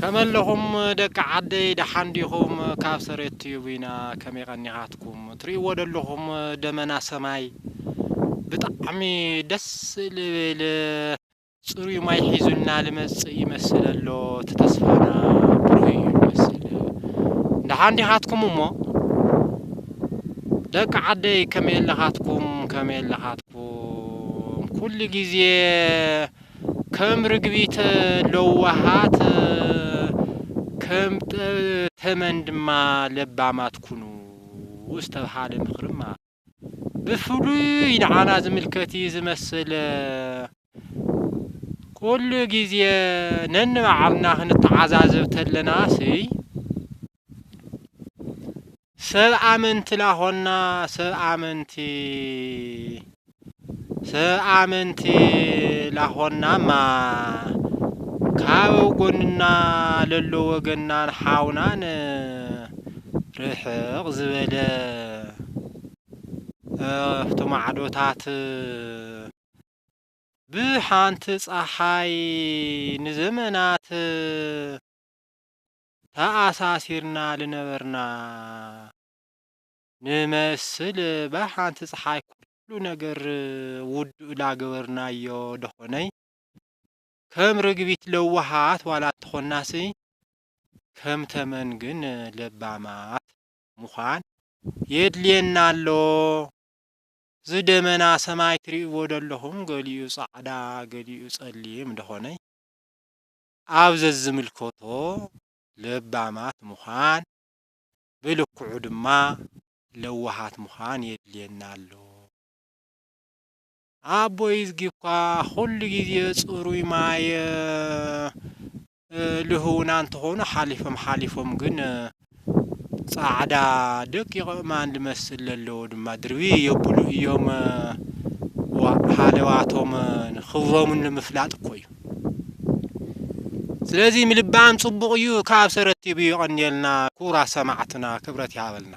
ከመለኹም ደቂ ዓደይ፣ ደሓን ዲኹም? ካብ ሰሬት ቲዩብ ኢና። ከመይ ቀኒኻትኩም? ትርእይዎ ዘለኹም ደመና ሰማይ ብጣዕሚ ደስ ልብል ጽሩይ ማይ ሒዙልና ልመጽእ ይመስል ኣሎ። እቲ ተስፋና ብሩህ እዩ ይመስል። ደሓን ዲኻትኩም እሞ? ደቂ ዓደይ ከመይ ኣለኻትኩም? ከመይ ኣለኻትኩም? ኩሉ ግዜ ከም ርግቢት ለዋሃት፣ ከም ጠ-፣ ተመን ድማ ለባማት ኩኑ ዝተብሃለ ምኽርማ ብፍሉይ ንዓና ዝምልከት እዩ ዝመስል። ኩሉ ግዜ ነንባዕልና ክንተዓዛዘብ ተለናሲ፣ ሰብ ኣመንቲ ላኾና፣ ሰብ ኣመንቲ፣ ሰብ ኣመንቲ ላኾናማ፣ ካብ ጎንና ለሎ ወገናን ሓውናን ርሕቕ ዝበለ፣ እ፣ እቶም ኣዕዶታት ብሓንቲ ጸሓይ ንዘመናት ተኣሳሲርና ልነበርና ንመስል፣ ብሓንቲ ጸሓይ ኩሉ ነገር ውዱእ ላገበርናዮ ደኾነይ፣ ከም ርግቢት ለዋሃት ዋላ እንተኾናሲ፣ ከም ተመን ግን ለባማት ምዃን የድልየና ኣሎ። እዚ ደመና ሰማይ ትርእይዎ ዘለኹም፣ ገሊኡ ጻዕዳ፣ ገሊኡ ጸሊም ደኾነይ፣ ኣብ ዘዝምልከቶ ለባማት ምዃን፣ ብልክዑ ድማ ለዋሃት ምዃን የድልየና ኣሎ። ኣቦይ እዝጊ እኳ ኩሉ ግዜ ጽሩይ ማይ፣ እ፣ ልህውና እንተኾኑ፣ ሓሊፎም ሓሊፎም ግን፣ እ፣ ጻዕዳ ደቂቕ እማን ልመስል ለለዎ ድማ ድርብይ የብሉ እዮም። ዋ፣ ሃለዋቶም፣ እ፣ ክብሮምን ንምፍላጥ እኮ እዩ። ስለዚ ምልባም ጽቡቕ እዩ። ካብ ሰረት ቲቪ የቐንየልና ክቡራት ሰማዕትና፣ ክብረት ይሃበልና።